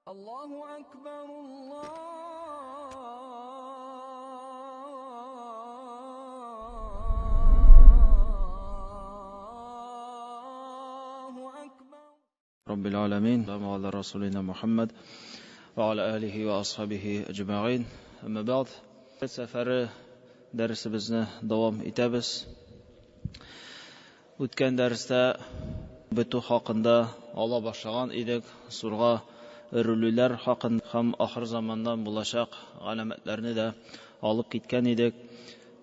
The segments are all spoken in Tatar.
Allahu akbar, Allahu akbar. Rabbil alamin. Ve ala Rasulina Muhammad ve ala alihi ve ashabihi ecmaîn. Amma ba'd. Seferi dersimizni davam etemiz. Үткән дәрестә бетү хакында ала башлаган идек. Сурга өрелүләр хакында һәм ахыр замандан булачак галәмәтләрне дә алып киткән идек.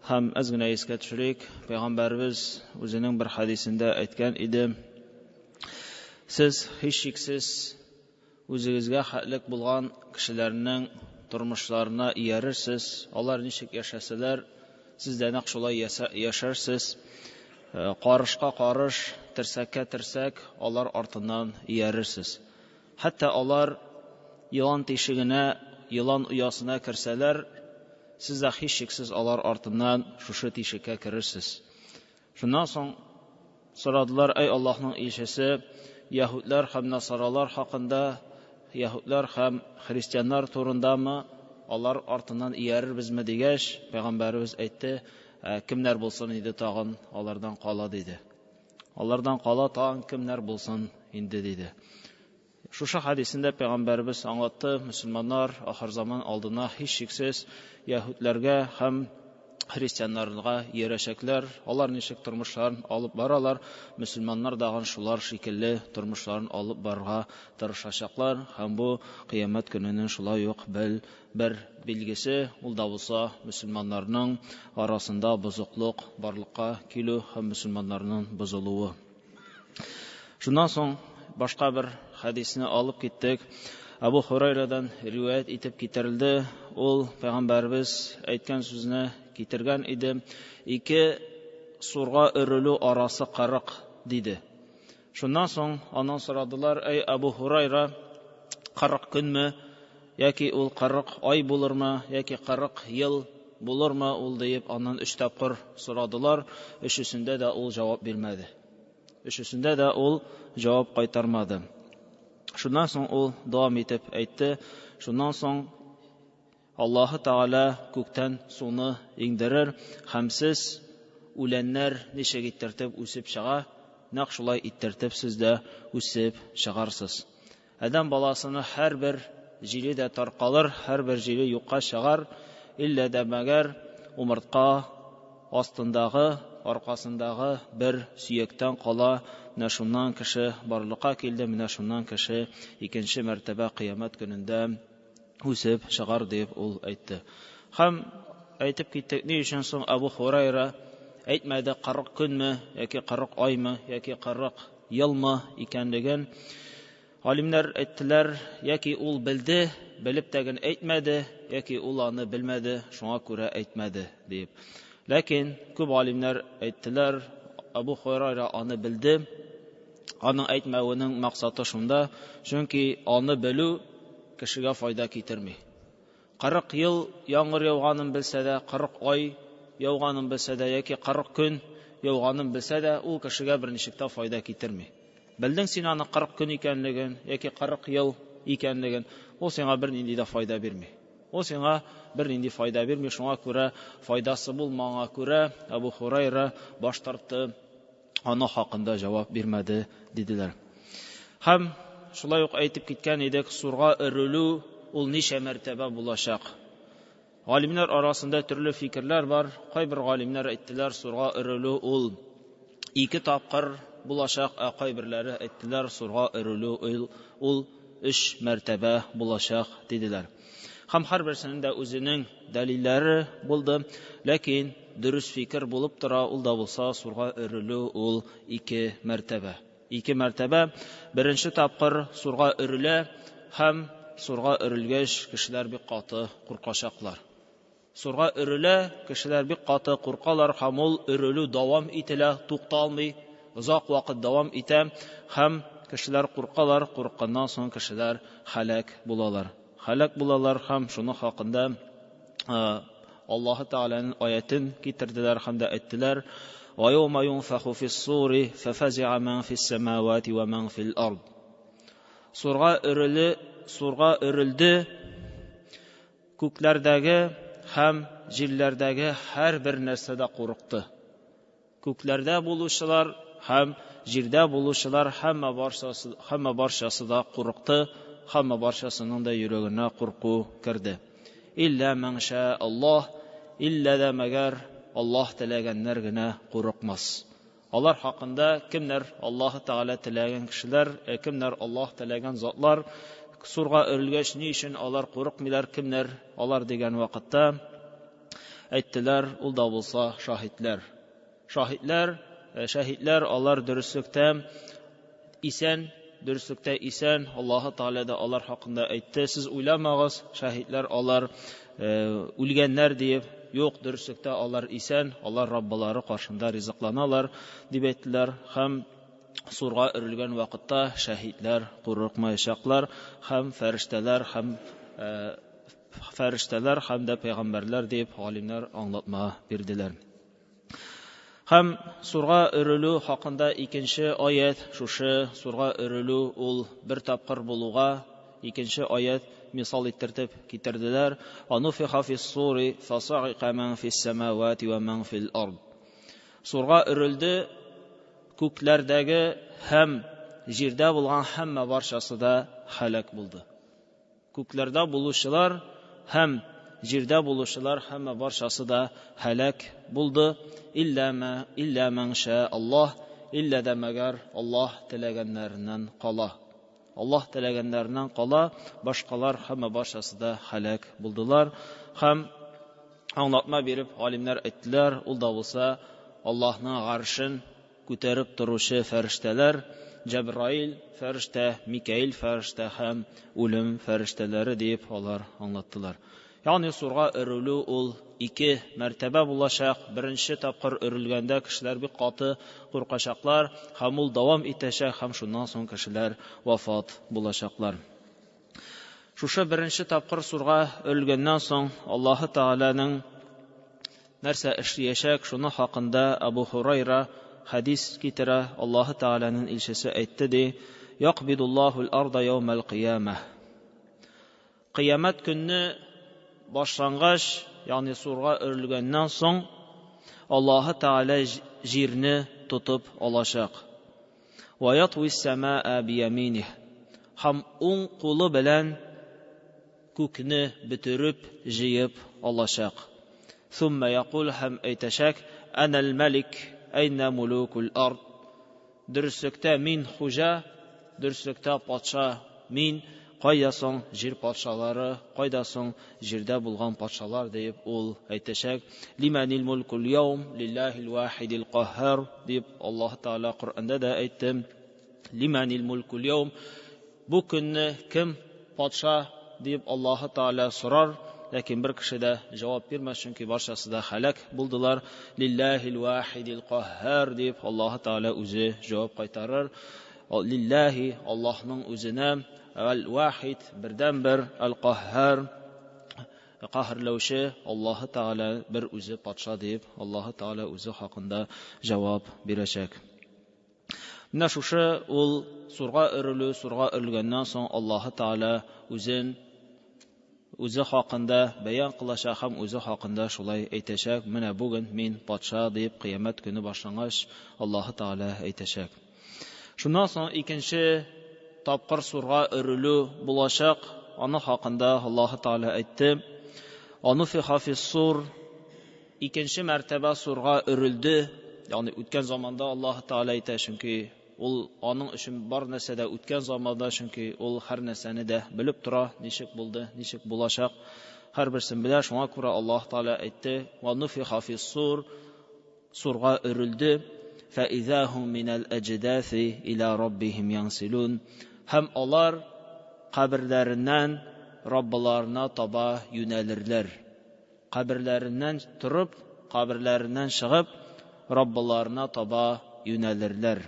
Һәм әз генә искә төшерик, Пәйгамбәребез үзенең бер хәдисендә әйткән иде: Сез һичшиксез үзегезгә хәтлек булган кешеләрнең тормышларына иярерсез, алар ничек яшәсәләр, сез дә нәкъ шулай яшәрсез. Карышка карыш, терсәккә терсәк, алар артыннан иярерсез. Хәтта алар елан тишегенә, елан оясына керсәләр, сез дә һичшиксез алар артыннан шушы тишеккә керерсез. Шуннан соң сорадылар: Әй Аллаһның илчесе, яһүдләр һәм насаралар хакында, яһүдләр һәм христианнар турындамы, алар артыннан иярербезме дигәч, Пәйгамбәребез әйтте: кемнәр булсын инде тагын алардан кала диде. Алардан кала тагын кемнәр булсын инде диде. Шушы хәдисендә Пәйгамбәребез аңлатты, мөселманнар ахыр заман алдына һичшиксез яһүдләргә һәм христианнарга иярәчәкләр. Алар ничек тормышларын алып баралар, мөселманнар дагын шулар шикелле тормышларын алып барырга тырышачаклар. Һәм бу кыямәт көненең шулай ук бер билгесе, ул да булса мөселманнарның арасында бозыклык барлыкка килү һәм мөселманнарның бозылуы. Шуннан соң башка бер хәдисне алып киттек. Абу Хурайрадан риваять итеп китерелде. Ул Пәйгамбәребез әйткән сүзне китергән иде. Ике сурга өрелү арасы 40 диде. Шуннан соң аннан сорадылар: Әй Абу Хурайра, 40 көнме, яки ул 40 ай булырмы, яки 40 ел булырмы ул диеп аннан 3 тапкыр сорадылар. Өчесендә дә ул җавап бирмәде. Өчесендә дә ул җавап кайтармады. Шуннан соң ул дәвам итеп әйтте: Шуннан соң Аллаһы Тәгалә күктән суны иңдерер һәм сез үләннәр ничек иттертеп үсеп чыга, нәкъ шулай иттертеп сез дә үсеп чыгарсыз. Адәм баласының һәрбер җиле дә таркалыр, һәрбер җиле юкка чыгар, иллә дә мәгәр умыртка астындагы, аркасындагы бер сөяктән кала, менә шуннан кеше барлыкка килде, менә шуннан кеше икенче мәртәбә кыямәт көнендә үсеп чыгар дип ул әйтте. Һәм әйтеп киттек, ни өчен соң Абу Хурайра әйтмәде 40 көнме, яки 40 аймы, яки 40 елмы икәнлеген. Галимнәр әйттеләр, яки ул белде, белеп тә генә әйтмәде, яки ул аны белмәде, шуңа күрә әйтмәде дип. Ләкин күп галимнәр әйттеләр, Абу Хурайра аны белде. Аның әйтмәвенең максаты шунда, чөнки аны белү кешегә файда китерми. 40 ел яңгыр яуганын белсә дә, 40 ай яуганын белсә дә, яки 40 көн яуганын белсә дә, ул кешегә берничек тә файда китерми. Белдең син аны 40 көн икәнлеген, яки 40 ел икәнлеген, ул сиңа бернинди дә файда бирми. Ул сиңа бернинди файда бирми, шуңа күрә файдасы булмаңа күрә Абу Хурайра баш тартты, аны хакында җавап бирмәде диделәр. Һәм шулай ук әйтеп киткән идек, сурга өрелү ул ничә мәртәбә булачак. Галимнәр арасында төрле фикерләр бар. Кайбер галимнәр әйттеләр, сурга өрелү ул 2 тапкыр булачак, ә кайберләре әйттеләр, сурга өрелү ул 3 мәртәбә булачак диделәр. Һәм һәрберсенең дә үзенең дәлилләре булды, ләкин дөрес фикер булып тора, ул да булса сурга өрелү ул 2 мәртәбә. 2 мәртәбә. Беренче тапкыр сурга өрелә һәм сурга өрелгәч кешеләр бик каты куркачаклар. Сурга өрелә, кешеләр бик каты куркалар һәм ул өрелү дәвам ителә, тукталмый, озак вакыт дәвам итә һәм кешеләр куркалар, курыкканнан соң кешеләр һәлак булалар. Һәлак булалар һәм шуның хакында Аллаһы Тәгаләнең аятен китерделәр һәм дә әйттеләр: Ва яума юнфаху фис-сури фафази'a ман фис-самавати ва ман фил-ард. Сурга өреле сурга өрелде, күкләрдәге һәм җирләрдәге һәрбер нәрсә дә курыкты. Күкләрдә булучылар һәм җирдә булучылар һәммә барчасы да курыкты, һәммә барчасының да йөрәгенә курку керде. Илля мән ша Аллаһ, илля дә мәгәр Аллаһ теләгәннәр генә курыкмас. Алар хакында кемнәр Аллаһ Тәгалә теләгән кешеләр, кемнәр Аллаһ теләгән затлар, сурга өрелгәч ни өчен алар курыкмыйлар, кемнәр алар дигән вакытта әйттеләр, ул да булса шаһитләр. Шаһитләр, шәһитләр алар дөреслектә исән, дөреслектә исән, Аллаһ Тәгалә дә алар хакында әйтте. Сез уйламагыз, шәһитләр алар үлгәннәр диеп, юк, дөреслектә алар исән, алар Раббылары каршында ризыкланалар дип әйттеләр. Һәм сурга өрелгән вакытта шәһитләр курыкмаячаклар һәм фәрештәләр һәм фәрештәләр һәм дә пәйгамбәрләр дип галимнәр аңлатма бирделәр. Һәм сурга өрелү хакында икенче аят, шушы сурга өрелү ул бер тапкыр булуга икенче аят мисал иттертеп китерделәр. Ануфиха фис-сури фасаика ман фис-самавати ва ман фил-ард. Сурга өрелде күкләрдәге һәм җирдә булган һәммә барчасы да һәлак булды. Күкләрдә булучылар һәм җирдә булучылар һәммә барчасы да һәлак булды. Илля ма илля ман ша Аллаһ, илля дә мәгәр Аллаһ теләгәннәреннән кала. Аллаһ теләгәннәреннән кала, башкалар һәммә барчасы да һәлак булдылар. Һәм аңлатма биреп галимнәр әйттеләр, ул да булса Аллаһның гаршын күтәреп торучы фәрештәләр, Җәбраил фәрештә, Микаил фәрештә һәм үлем фәрештәләре дип алар аңлаттылар. Ягъни сурга өрелү ул ике мәртәбә булачак. Беренче тапкыр өрелгәндә кешеләр бик каты куркачаклар һәм ул дәвам итәчәк һәм шуннан соң кешеләр вафат булачаклар. Шушы беренче тапкыр сурга өрелгәннән соң Аллаһы Тәгаләнең нәрсә эшләячәк, шуны хакында Абу Хурайра хәдис китерә. Аллаһы Тәгаләнең илчесе әйтте ди: "Якбидуллаһул арда яумал кыямah." Кыямәт көнне башлангач, ягъни сурга өрелгәннән соң, Аллаһы Тәгалә җирне тотып алачак. Ва ятвис самаа бияминих. Һәм уң кулы белән күкне бөтереп, җыеп алачак. Сумма якул һәм әйтәчәк: "Анал малик, әйнә мулукул ард?" Дөреслектә мин хуҗа, дөреслектә патша мин, кайда соң җир патшалары, кайда соң җирдә булган патшалар дип ул әйтәчәк. Лиманил мулкул яум лиллахил вахидил каһһар дип Аллаһ Тәгалә Коръәндә дә әйтте. Лиманил мулкул яум, бу көнне кем патша дип Аллаһ Тәгалә сорар, ләкин бер кеше дә җавап бирмәс, чөнки барчасы да һәлак булдылар. Лиллахил вахидил каһһар дип Аллаһ Тәгалә үзе җавап кайтарыр. Лиллахи, Аллаһның үзенә, әл-вахид, бердәнбер, әл-каһһар, каһрләүче Аллаһ Тәгалә бер үзе патша дип Аллаһ Тәгалә үзе хакында җавап бирәчәк. Менә шушы ул сурга өрелү, сурга өрелгәннән соң Аллаһ Тәгалә үзен үзе хакында бәян кылачак һәм үзе хакында шулай әйтәчәк: менә бүген мин патша дип кыямәт көне башлангач Аллаһ Тәгалә әйтәчәк. Шуннан соң икенче тапкыр сурга өрелү булачак. Аны хакында Аллаһ Тәгалә әйтте: "Ануфиха фис-сур", икенче мәртәбә сурга өрелде, ягъни үткән заманда Аллаһ Тәгалә әйтә, чөнки ул аның өчен бар нәрсә дә үткән заманда, чөнки ул һәр нәрсәне дә белеп тора, ничек булды, ничек булачак, һәрберсен белә. Шуңа күрә Аллаһ Тәгалә әйтте: "Вануфиха фис-сур", сурга өрелде. Фаиза хум минал аҗдаси ила раббихим янсилун. Һәм алар каберләреннән Раббыларына таба юнәлерләр. Каберләреннән торып, каберләреннән чыгып, Раббыларына таба юнәлерләр.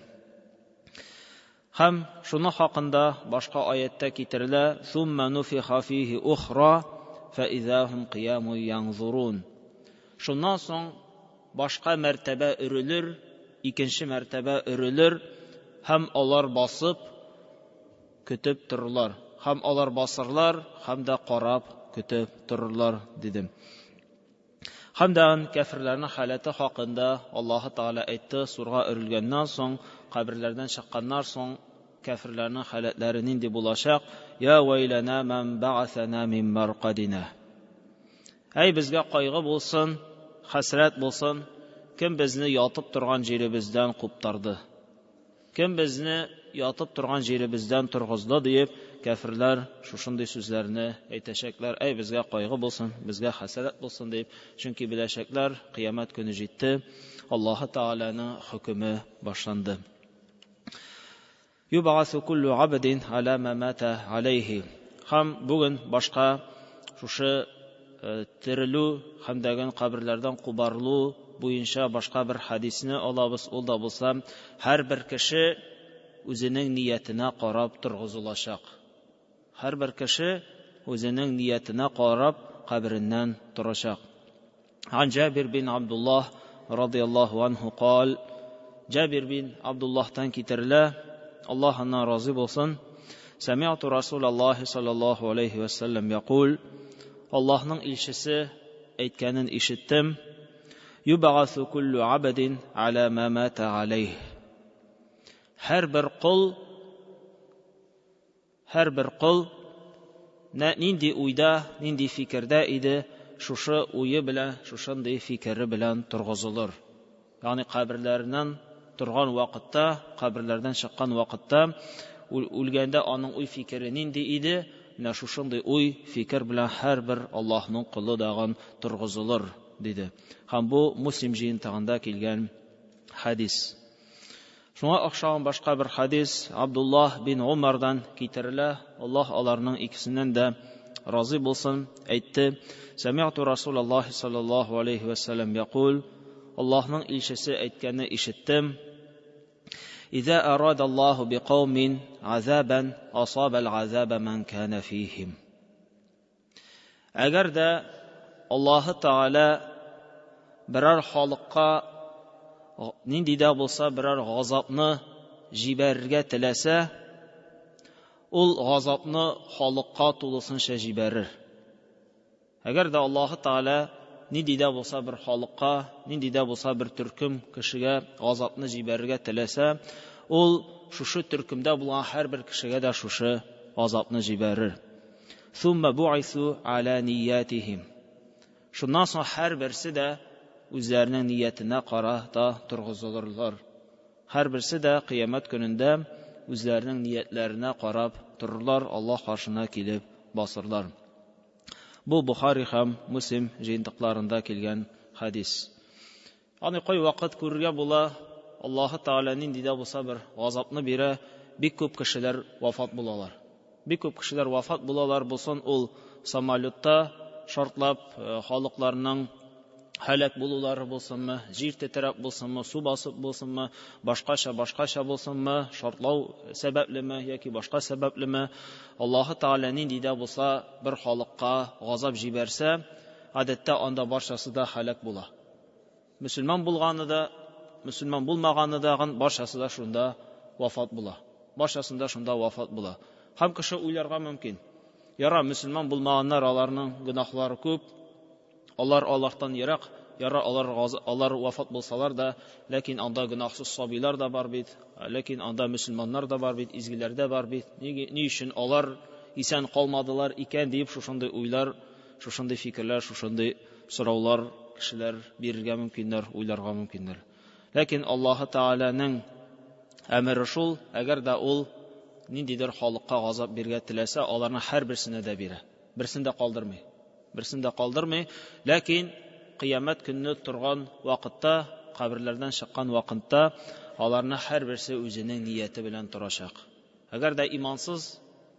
Һәм шуны хакында башка аятта китерелә: "Сумма нуфиха фихи ухра, фаиза хум кыяму янзурун." Шуннан соң башка мәртәбә өрелер, икенче мәртәбә өрелер, һәм алар басып көтеп торырлар. Һәм алар басырлар, һәм дә карап, көтеп торырлар, диде. Һәм дә кәферләрнең халәте хакында Аллаһы Тәгалә әйтте, сурга өрелгәннән соң, каберләрдән чыкканнан соң кәферләрнең халәтләре нинди булачак? Я вайлана ман бa'athana мин марқадина. Әй безгә кайгы булсын, хәсрәт булсын, кем безне ятып торган җиребездән куптарды? Кем безне ятып торган җиребездән торгызды диеп, кәферләр шушындый сүзләрне әйтәчәкләр. Әй безгә кайгы булсын, безгә хәсрәт булсын дип, чөнки беләчәкләр, кыямәт көне җитте, Аллаһы Тәгаләнең хөкеме башланды. Юбагасу куллу абдин аля ма мата алейхи. Һәм бүген башка шушы терелү һәм дәген каберләрдән кубарылу буенча башка бер хадисне алабыз. Ул да булса, һәрбер кеше үзенең ниятенә карап торгызылачак. Һәрбер кеше үзенең ниятенә карап кабереннән торачак. Ан Җабир бин Абдуллаһ радияллаһу анһу кал, Җабир бин Абдуллаһтан китерелә, Аллаһ аннан разый булсын. Сәми'ту Расулаллаһи саллаллаһу алейхи ва саллям якул, Аллаһның илчесе әйткәнен ишеттем. Юбагасу куллу абдин аля ма мата алейх. Һәрбер кол Һәрбер кол нинди уйда, нинди фикердә иде, шушы уе белән, шушындый фикере белән торгызылыр. Ягъни каберләреннән торган вакытта, каберләрдән чыккан вакытта, үлгәндә аның уй фикере нинди иде, менә шушындый уй фикер белән һәрбер Аллаһның колы дагын торгызылыр, диде. Һәм бу Муслим җыентыгында килгән хәдис. Шуңа охшаган башка бер хәдис Абдуллаһ бин Умардан китерелә. Аллаһ аларның икесеннән дә разый булсын. Әйтте: Сәми'ту Расулаллаһи саллаллаһу алейхи ва саллям якул, Аллаһның илчесе әйткәнне ишеттем. Иза арада Аллаһу биқаумин азабан асаба ал-азаба ман кана фихим. Әгәр дә Аллаһы Тәгалә берәр халыкка нинди дә булса берәр газапны җибәрергә теләсә, ул газапны халыкка тулысынча җибәрер. Әгәр дә Аллаһы Тәгалә нинди дә булса бер халыкка, нинди дә булса бер төркем кешегә газапны җибәрергә теләсә, ул шушы төркемдә булган һәрбер кешегә дә шушы газапны җибәрер. Сумма буису аля ниятихим. Шуннан соң һәрберсе дә үзләренең ниятенә карата торгызылырлар. Һәрберсе дә кыямәт көнендә үзләренең ниятләренә карап торырлар, Аллаһ каршына килеп басырлар. Бу Бухари һәм Муслим җыентыкларында килгән хәдис. Аны кай вакыт күрергә була, Аллаһы Тәгалә нинди дә булса бер газапны бирә, бик күп кешеләр вафат булалар. Бик күп кешеләр вафат булалар, булсын ул самолетта шартлап, халыкларның һәлак булулары булсынмы, җир тетрәп булсынмы, су басып булсынмы, башкача башкача булсынмы, шартлау сәбәплеме яки башка сәбәплеме, Аллаһы Тәгалә нинди дә булса бер халыкка газап җибәрсә, гадәттә анда барчасы да һәлак була. Мөселман булганы да, мөселман булмаганы дагын барчасы да шунда вафат була. Барчасында шунда вафат була. Һәм кеше уйларга мөмкин. Яра, мөселман булмаганнар аларның гөнаһлары күп, алар Аллаһтан ерак, яра алар алар вафат булсалар да, ләкин анда гөнаһсыз сабыйлар да бар бит, ләкин анда мөселманнар да бар бит, изгеләр дә бар бит. Ни, ни өчен алар исән калмадылар икән дип шушындый уйлар, шушындый фикерләр, шушындый сораулар кешеләр бирергә мөмкиннәр, уйларга мөмкиннәр. Ләкин Аллаһы Тәгаләнең әмере шул, әгәр дә ул ниндидер халыкка газап бирергә теләсә, аларның һәрберсенә дә бирә. Берсен дә калдырмый. Берсен дә калдырмый. Ләкин кыямәт көнне торган вакытта, каберләрдән чыккан вакытта аларның һәрберсе үзенең нияте белән торачак. Әгәр дә имансыз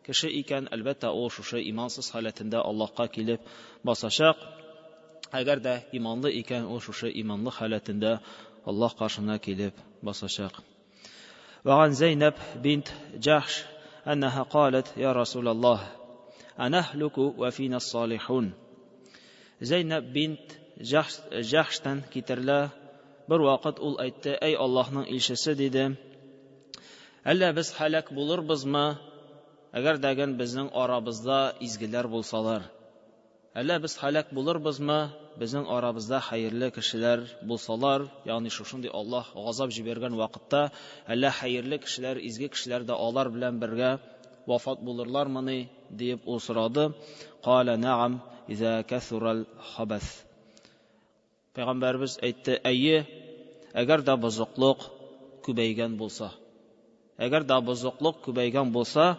кеше икән, әлбәттә, ул шушы имансыз халәтендә Аллаһка килеп басачак. Әгәр дә иманлы икән, ул шушы иманлы халәтендә Аллаһ каршына килеп басачак. وعن زينب بنت جحش أنها قالت يا رسول الله أنهلك وفينا الصالحون Зәйнәб бинт Җәхштән китерелә. Бер вакыт ул әйтте, әй Аллаһның илчесе, диде. Әллә без һәлак булырбызмы? Әгәр дәген безнең арабызда изгеләр булсалар, әллә без һәлак булырбызмы, безнең арабызда хәерле кешеләр булсалар, ягъни шушындый Аллаһ газап җибәргән вакытта, әллә хәерле кешеләр, изге кешеләр дә алар белән бергә вафат булырлармыни, диеп ул сорады. Кала нәгам, иза кәсурал хабәс. Пәйгамбәребез әйтте, әйе, әгәр дә бозыклык күбәйгән булса. Әгәр дә бозыклык күбәйгән булса,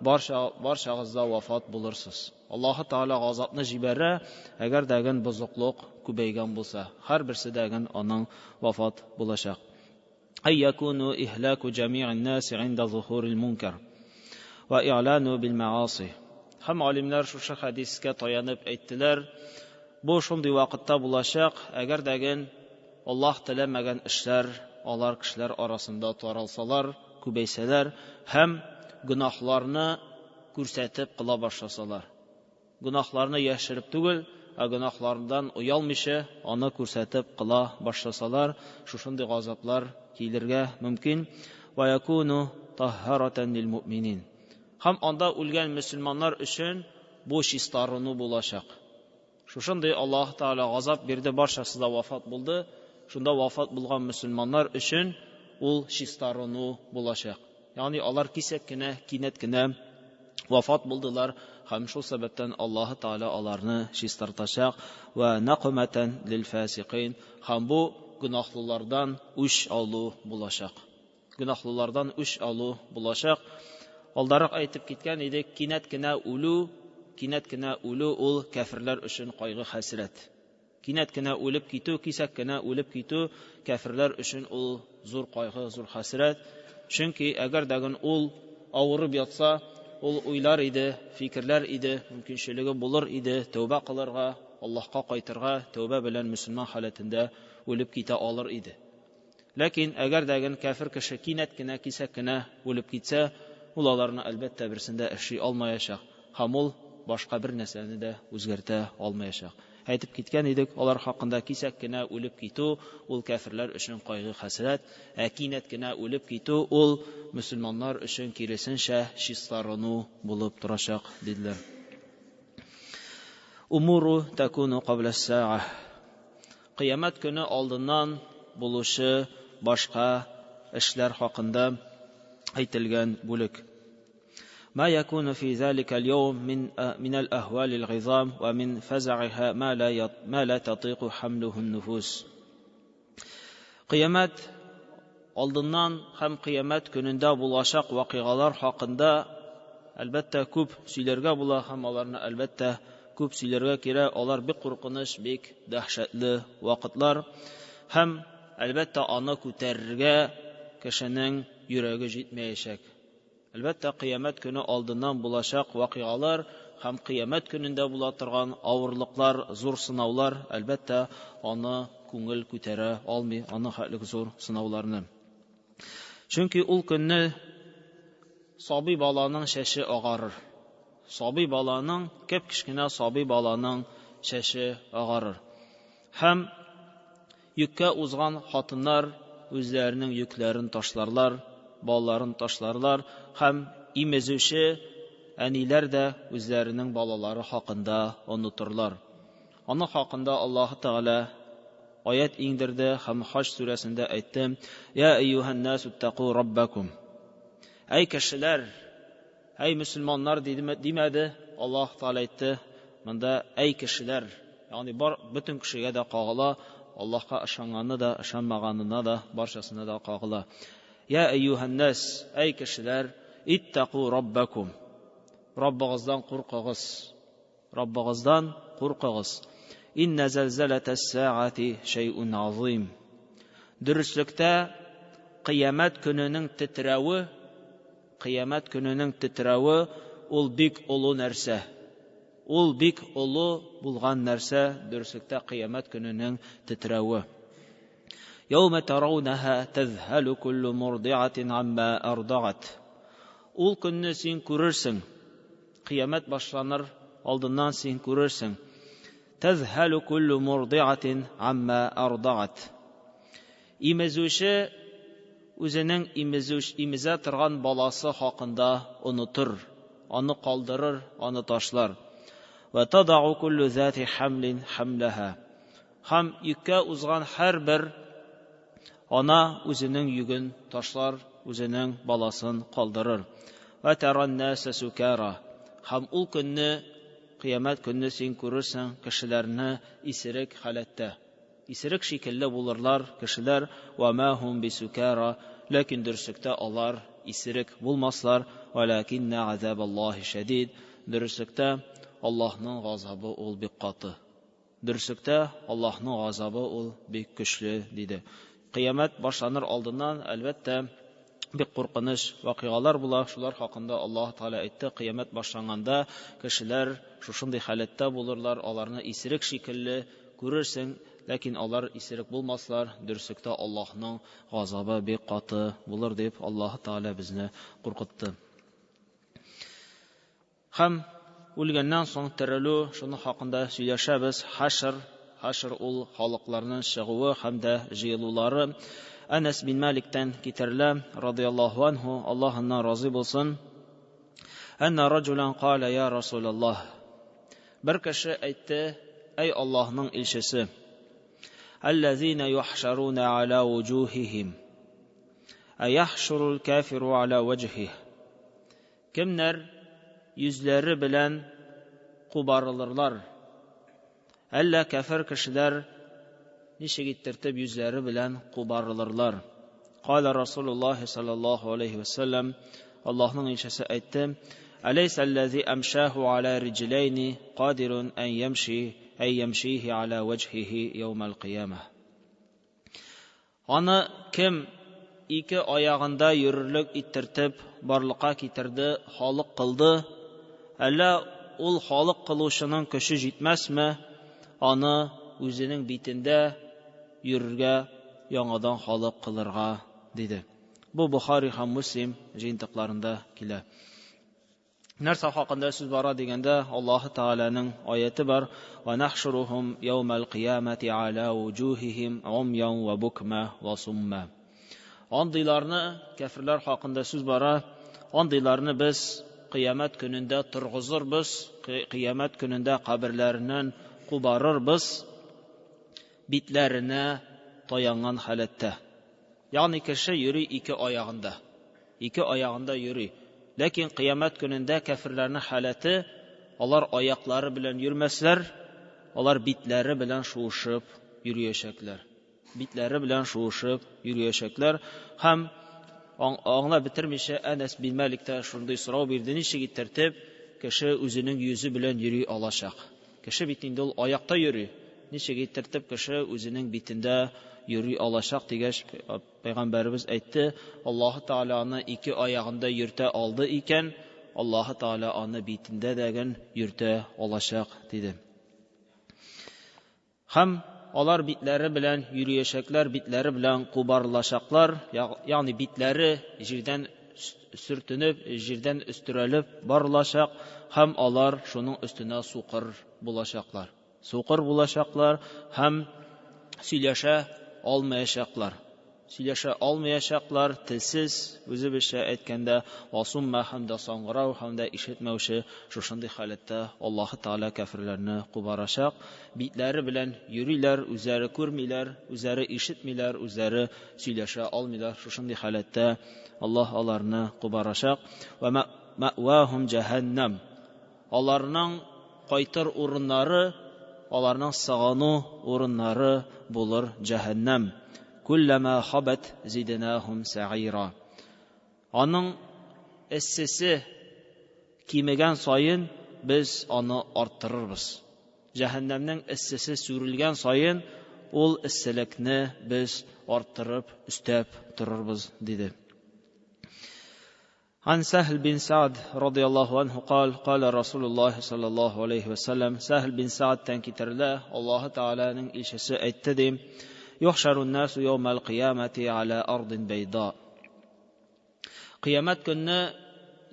барча, барчагыз да вафат булырсыз. Аллаһы Тәгалә газапны җибәрә, әгәр дә ген бозыклык күбәйгән булса, һәрберсе дә ген аның вафат булачак. Әй якуну иһлаку җами'ин наси инда зухурил мункар ва и'лану бил мааси. Һәм алимнәр шушы хәдискә таянып әйттеләр, бу шундый вакытта булачак, әгәр дә ген Аллаһ теләмәгән эшләр алар кешеләр арасында таралсалар, күбәйсәләр һәм гөнаһларны күрсәтеп кыла башласалар. Гөнаһларны яшереп түгел, ә гөнаһлардан оялмыйча, аны күрсәтеп кыла башласалар, шушындый газаплар килергә мөмкин. Ва якуну таһһаратан лил муъминин. Һәм анда үлгән мөселманнар өчен бу чистарыну булачак. Шушындый Аллаһ Тәгалә газап бирде, барчасы да вафат булды. Шунда вафат булган мөселманнар өчен ул чистарыну булачак. Ягъни алар кисәк кенә, кинәт кенә вафат булдылар һәм шул сәбәптән Аллаһы Тәгалә аларны чистартачак. Ва нақматан лил фасикин, һәм бу гөнаһлылардан үч алу булачак. Гөнаһлылардан үч алу булачак. Алдарак әйтеп киткән идек, кинәт кенә үлү, кинәт кенә үлү ул кәферләр өчен кайгы хәсрәт. Кинәт кенә үлеп китү, кисәк кенә үлеп китү кәферләр өчен ул зур кайгы, зур хәсрәт. Чөнки әгәр дәген ул авырып ятса, ул уйлар иде, фикерләр иде, мөмкинчелеге булыр иде тәүбә кылырга, Аллаһка кайтырга, тәүбә белән мөселман халәтендә үлеп китә алыр иде. Ләкин әгәр дәген кәфер кеше кинәт кенә, кисәк кенә үлеп китсә, ул аларны әлбәттә берсендә эшли алмаячак һәм ул башка бер нәрсәне дә үзгәртә алмаячак. Әйтеп киткән идек, алар хакында кисәк кенә үлеп китү ул кәферләр өчен кайгы хәсрәт, ә кинәт кенә үлеп китү ул мөселманнар өчен киресенчә чистарыну булып торачак, диделәр. Умуру такуну кабла саа. Кыямәт көне алдыннан булучы башка эшләр хакында әйтелгән бүлек. ما يكون في ذلك اليوم من الأهوال العظام ومن فزعها ما لا تطيق حمله النفوس. Кыямәт алдыннан һәм кыямәт көнендә булачак вакыйгалар хакында әлбәттә күп сөйләргә була һәм аларны әлбәттә күп сөйләргә кирәк. Алар бик куркыныч, бик дәһшәтле вакытлар һәм әлбәттә аны күтәрергә кешенең йөрәге җитмәячәк. Әлбәттә, кыямәт көне алдыннан булачак вакыйгалар һәм кыямәт көнендә була торган авырлыклар, зур сынаулар, әлбәттә, аны күңел күтәрә алмый, аны хәтлек зур сынауларны. Чөнки ул көнне сабый баланың чәче агарыр. Сабый баланың, кеп-кечкенә сабый баланың чәче агарыр. Һәм йөккә узган хатыннар үзләренең йөкләрен ташларлар, балаларын ташларлар һәм имезүче әниләр дә үзләренең балалары хакында онытырлар. Аның хакында Аллаһы Тәгалә аят иңдерде һәм Хаҗ сүрәсендә әйтте: "Я әйюһән насу иттаку раббакум". Әй кешеләр, әй мөселманнар димәде, Аллаһ Тәгалә әйтте, монда әй кешеләр, ягъни бар бөтен кешегә дә кагыла, Аллаһка ышанганы да, ышанмаганына да, барчасына да кагыла. Я әйюһән нас, әй кешеләр, иттаку раббакум. Раббыгыздан куркыгыз. Раббыгыздан куркыгыз. Инна зәлзәләтәс сәгати шәйун азим. Дөреслектә кыямәт көненең тетрәве, кыямәт көненең тетрәве ул бик олы нәрсә. Ул бик олы булган нәрсә, дөреслектә кыямәт көненең тетрәве. Яума таrawnaha tazhalu kullu murdi'atin amma ардагат. Ул көнне син күрерсең. Кыямәт башланыр алдыннан син күрерсең. Tazhalu kullu murdi'atin amma ардагат. Имезүче үзенең имезә торган баласы хакында онытыр. аны калдырыр, аны ташлар. Вә тадау куллу зати хамлин хамлаха. Һәм йөккә узган һәрбер ана үзенең йөген ташлар, үзенең баласын калдырыр. Вә таран наса сукара. Һәм ул көнне, кыямәт көнне син күрерсең кешеләрне исерек халәттә. Исерек шикелле булырлар кешеләр, вә ма хум бисукара, ләкин дөреслектә алар исерек булмаслар, вәләкиннә азабаллаһи шәдид. Дөреслектә Аллаһның газабы ул бик каты. Дөреслектә Аллаһның газабы ул бик көчле, диде. Кыямәт башланыр алдыннан, әлбәттә, бик куркыныч вакыйгалар була. Шулар хакында Аллаһ Тәгалә әйтте. Кыямәт башланганда кешеләр шушындый халәттә булырлар, аларны исерек шикелле күрерсең, ләкин алар исерек булмаслар. Дөреслектә Аллаһның газабы бик каты булыр дип Аллаһ Тәгалә безне куркытты. Һәм үлгәннән соң терелү, шуның хакында сөйләшәбез. Хашр, хашр ул халыкларның чыгуы һәм дә җыелулары. Әнәс бин Маликтән китерелә, радияллаһу анһу, Аллаһ аннан разый булсын. Әннә раджулан кала я Расулаллаһ. Бер кеше әйтте, әй Аллаһның илчесе. Аллазина юхшаруна аля вуҗухихим. Аяхшурул кафиру аля ваҗхих. Кемнәр йөзләре белән кубарылырлар? Әллә кәфер кешеләр ничек иттертеп йөзләре белән кубарылырлар? Кала Расулуллаһи саллаллаһу алейхи ва саллям, Аллаһның илчесе әйтте: "Алейса аллази амшаху аля риҗлайни кадирун ан ямши ай ямшихи аля ваҗхихи яумал кыямah." Аны кем ике аягында йөрерлек иттертеп барлыкка китерде, халык кылды, әллә ул халык кылучының көче җитмәсме, аны үзенең битендә йөрергә яңадан халык кылырга, диде. Бу Бухари һәм Муслим җыентыкларында килә. Нәрсә хакында сүз бара дигәндә, Аллаһ Тәгаләнең аяты бар: "Ва нахшурухум яумал кыямати аля вуҗухихим умьян ва букма ва сумма." Андыйларны, кәферләр хакында сүз бара, андыйларны без кыямәт көнендә торгызырбыз, кыямәт көнендә каберләреннән кубарырбыз, битләренә таянган халәттә. Ягъни кеше йөри ике аягында. Ике аягында йөри. Ләкин кыямәт көнендә кәферләрнең халәте, алар аяклары белән йөрмәсләр, алар битләре белән шуышып йөриячәкләр. Битләре белән шуышып йөриячәкләр. Һәм аңлап бетермичә Әнәс бин Малик та шундый сорау бирде: ничек иттертеп кеше үзенең йөзе белән йөри алачак? Кеше бит инде ул аякта йөри. Ничек иттертеп кеше үзенең битендә йөри алачак дигәч, Пәйгамбәребез әйтте: Аллаһ Тәгалә аны ике аягында йөртә алды икән, Аллаһ Тәгалә аны битендә дәген йөртә алачак, диде. Һәм алар битләре белән йөриячәкләр, битләре белән кубарылачаклар, ягъни битләре җирдән сөртенеп, җирдән өстерәлеп барылачак, һәм алар шуның өстенә сукыр булачаклар. Сукыр булачаклар һәм сөйләшә алмаячаклар. Сөйләшә алмаячаклар, телсез, үзебезчә әйткәндә, васумма һәм дә саңгырау һәм дә ишетмәүче шушындый халәттә Аллаһ Тәгалә кәферләрне кубарачак. Битләре белән йөриләр, үзләре күрмиләр, үзләре ишетмиләр, үзләре сөйләшә алмыйлар. Шушындый халәттә Аллаһ аларны кубарачак. Ва мәвахум җәһәннәм. Аларның кайтыр урыннары, аларның сагыну урыннары булыр җәһәннәм. Күлләмә хабат зиднахум саира. Аның эссесе кимегән саен без аны арттырырбыз. Җәһәннәмнең эссесе сүрелгән саен ул эсселекне без арттырып, өстәп торырбыз, диде. عن سهل بن سعد رضي الله عنه قال قال رسول الله صلى الله عليه وسلم سهل بن سعد تن китерелә, Аллаһ Тәгаләнең илчесе әйтте ди: يحشر الناس يوم القيامة على أرض بيضاء. Кыямәт көнне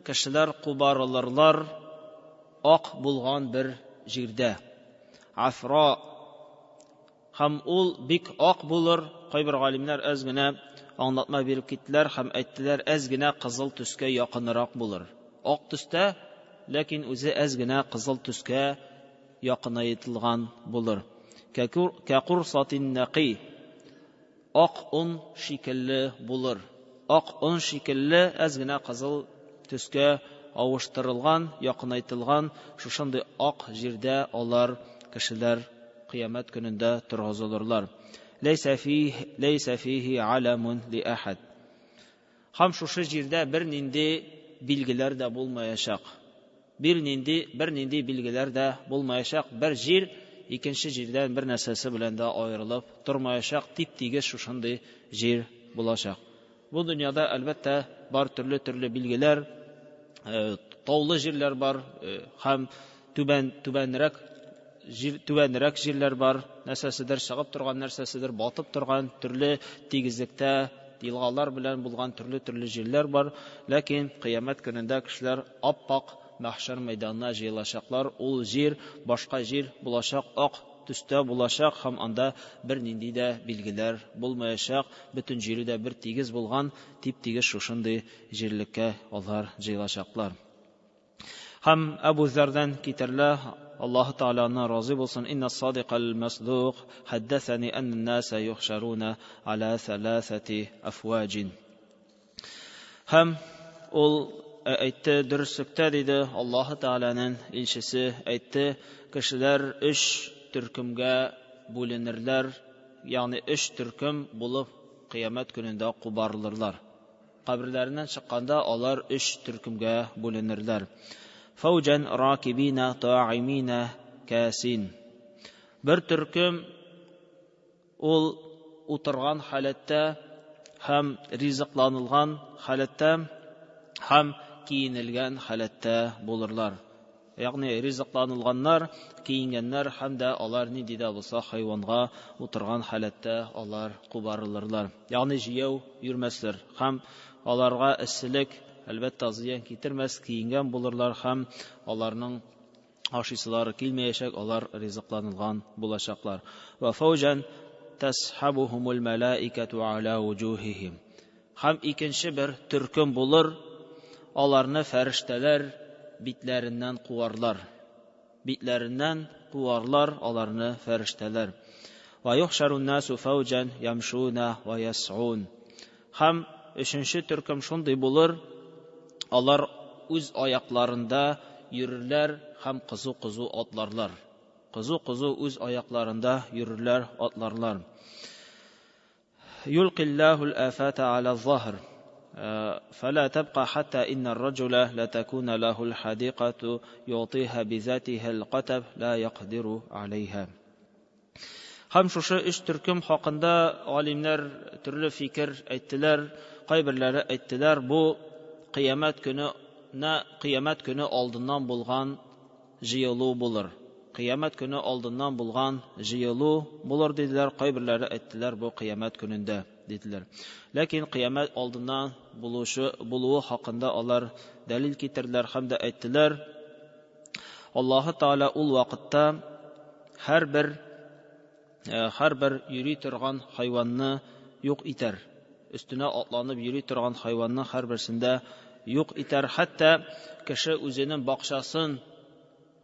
кешеләр кубарылырлар ак булган бер җирдә. Афра, һәм ул бик ак булыр. Кайбер галимнәр әз генә аңлатма биреп киттеләр һәм әйттеләр, әз генә кызыл төскә якынрак булыр. Ак төстә, ләкин үзе әз генә кызыл төскә якынайтылган булыр. Кәкурсатин нәкый, ак он шикелле булыр. Ак он шикелле әз генә кызыл төскә авыштырылган, якынайтылган шушындый ак җирдә алар, кешеләр, кыямәт көнендә торгызылырлар. Ләйсә фих, ләйсә фихи аламун ли ахад. Һәм шушы җирдә бернинди билгеләр дә булмаячак. Бернинди, бернинди билгеләр дә булмаячак. Бер җир икенче җирдән бер нәрсәсе белән дә аерылып тормаячак, тип-тигез шушындый җир булачак. Бу дөньяда, әлбәттә, бар төрле-төрле билгеләр, таулы җирләр бар һәм түбән түбәнрәк җир түбәнрәк җирләр бар, нәрсәседер чыгып торган, нәрсәседер батып торган, төрле тигезлектә елгалар белән булган төрле-төрле җирләр бар. Ләкин кыямәт көнендә кешеләр ап-ак мәхшәр мәйданына җыелачаклар. Ул җир башка җир булачак, ак төстә булачак һәм анда бернинди дә билгеләр булмаячак. Бөтен җире дә бер тигез булган, тип-тигез шушындый җирлеккә алар җыелачаклар. Һәм Әбу Зәрдән китерелә, Аллаһы Тәгалә аннан разый булсын, Инна садикал масдук хәддәсәни әннән наса юхшаруна аля сәләсәти афваҗин. Һәм ул әйтте, дөреслектә, диде, Аллаһы Тәгаләнең илчесе әйтте, кешеләр өч төркемгә бүленерләр, ягъни өч төркем булып кыямәт көнендә кубарылырлар. Каберләреннән чыкканда алар өч төркемгә бүленерләр. Фауҗан ракибина таимина касин. Бер төркем ул утырган халәттә һәм ризыкланылган халәттә һәм киенелгән халәттә булырлар. Ягъни ризыкланылганнар, киенгәннәр һәм дә алар нинди дә булса хайванга утырган халәттә алар кубарылырлар. Ягъни җәяү йөрмәсләр һәм аларга эсселек, әлбәттә, зыян китермәс, киенгән булырлар һәм аларның ашыйсылары килмәячәк, алар ризыкланылган булачаклар. Ва фауҗан тасхабухумул малаикату аля вуҗухихим. Һәм икенче бер төркем булыр, аларны фәрештәләр битләреннән куарлар. Битләреннән куарлар аларны фәрештәләр. Ва юхшарун насу фауҗан ямшуна ва ясун. Һәм өченче төркем шундый булыр, алар үз аякларында йөрерләр һәм кызу-кызу атларлар. Кызу-кызу үз аякларында йөрерләр, атларлар. يلقي الله الآفات على الظهر فلا تبقى حتى إن الرجل لتكون له الحديقة يعطيها بذاتها القتب لا يقدر عليها. Һәм шушы өч төркем хакында галимнәр төрле фикер әйттеләр. Кайберләре әйттеләр, бу кыямәт көне кыямәт көне алдыннан булган җыелу булыр. Кыямәт көне алдыннан булган җыелу булыр диделәр, кайберләре әйттеләр, бу кыямәт көнендә диделәр. Ләкин кыямәт алдыннан булушы булуы хакында алар дәлил китерделәр һәм дә әйттеләр, Аллаһы Тәгалә ул вакытта һәрбер һәрбер йөри торган хайванны юк итәр. Өстенә атланып йөри торган хайванны һәрберсендә юк итәр. Хәтта кеше үзенең бакчасын,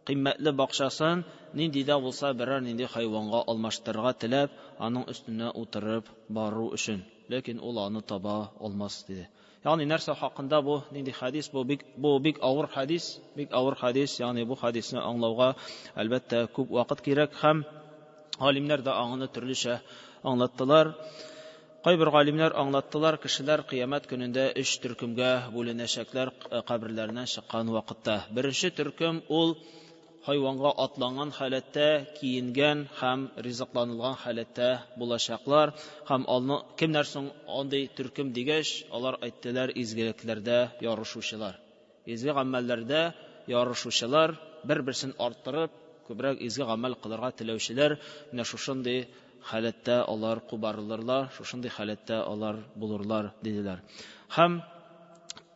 кыйммәтле бакчасын нинди дә булса берәр нинди хайванга алмаштырырга теләп, аның өстенә утырып бару өчен. Ләкин ул аны таба алмас, диде. Ягъни нәрсә хакында бу, нинди хадис бу? Бик, бу бик авыр хадис, бик авыр хадис. Ягъни бу хадисны аңлауга, әлбәттә, күп вакыт кирәк һәм галимнәр дә аңны төрлечә аңлаттылар. Кайбер галимнәр аңлаттылар, кешеләр кыямәт көнендә өч төркемгә бүленәчәкләр каберләреннән чыккан вакытта. Беренче төркем ул хайванга атланган халәттә, киенгән һәм ризыкланылган халәттә булачаклар. Һәм алны кемнәр соң андый төркем дигәч, алар әйттеләр, изгелекләрдә ярышучылар. Изге гамәлләрдә ярышучылар, бер-берсен арттырып, күбрәк изге гамәл кылырга теләүчеләр, менә шушындый халәттә алар кубарылырлар, шушындый халәттә алар булырлар, диделәр. Һәм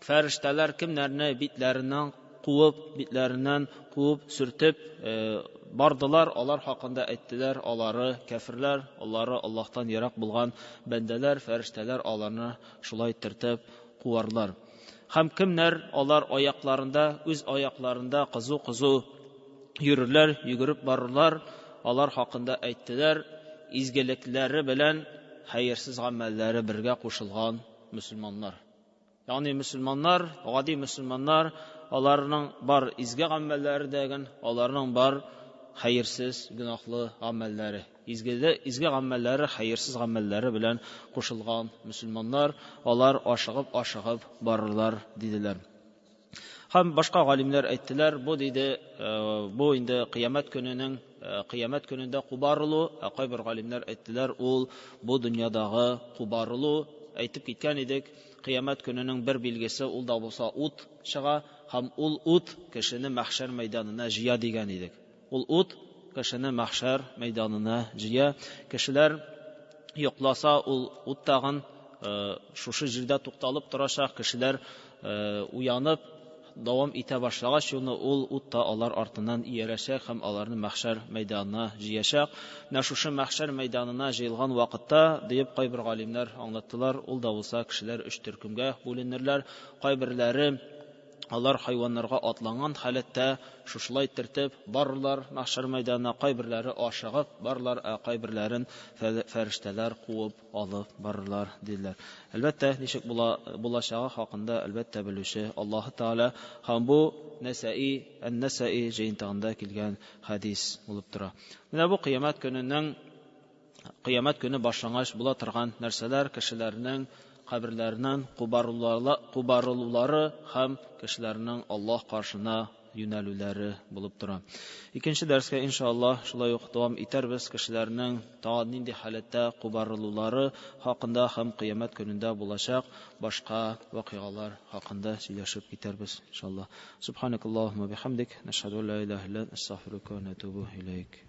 фәрештәләр кемнәрне битләреннән куып, битләреннән куып, сөртеп бардылар, алар хакында әйттеләр, алары кәферләр, алары Аллаһтан ерак булган бәндәләр, фәрештәләр аларны шулай төртеп куарлар. Һәм кемнәр алар аякларында, үз аякларында кызу-кызу йөрерләр, йөгереп барырлар, алар хакында әйттеләр, изгелекләре белән хәерсез гамәлләре бергә кушылган мөселманнар. Ягъни мөселманнар, гади мөселманнар, аларның бар изге гамәлләре дәген, аларның бар хәерсез, гөнаһлы гамәлләре. Изгеле, изге гамәлләре хәерсез гамәлләре белән кушылган мөселманнар, алар ашыгып-ашыгып барырлар, диделәр. Һәм башка галимнәр әйттеләр, бу диде, бу инде кыямәт көненең, кыямәт көнендә кубарылу, ә кайбер галимнәр әйттеләр, ул бу дөньядагы кубарылу. Әйтеп киткән идек, кыямәт көненең бер билгесе ул да булса ут чыга, һәм ул ут кешене мәхшәр мәйданына җыя дигән идек. Ул ут кешене мәхшәр мәйданына җыя. Кешеләр йокласа, ул ут тагын шушы җирдә тукталып торачак. Кешеләр уянып дәвам итә башлагач, шуны ул ут та алар артыннан иярәчәк һәм аларны мәхшәр мәйданына җыячак. Менә шушы мәхшәр мәйданына җыелган вакытта, диеп кайбер галимнәр аңлаттылар, ул да булса кешеләр өч төркемгә бүленерләр. Кайберләре алар хайваннарга атланган халәттә шушылай тертеп барырлар мәхшәр мәйданына, кайберләре ашыгып барырлар, ә кайберләрен фәрештәләр куып алып барырлар, диделәр. Әлбәттә, ничек булачагы хакында әлбәттә белүче Аллаһы Тәгалә, һәм бу Нәсәи, Ән-Нәсәи җыентыгында килгән хәдис булып тора. Менә бу кыямәт көненең, кыямәт көне башлангач була торган нәрсәләр, кешеләрнең каберләреннән кубарылулары һәм кешеләрнең Аллаһ каршына юнәлүләре булып тора. Икенче дәрескә иншаллаһ шулай ук дәвам итәрбез, кешеләрнең тагын нинди халәттә кубарылулары хакында һәм кыямәт көнендә булачак башка вакыйгалар хакында сөйләшеп китәрбез иншаллаһ. Субханакаллаһумма бихамдик, нашһаду ла илаһа илля анта, астагфирука ва натубу илейк.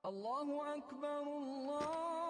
Аллаһу акбар, Аллаһу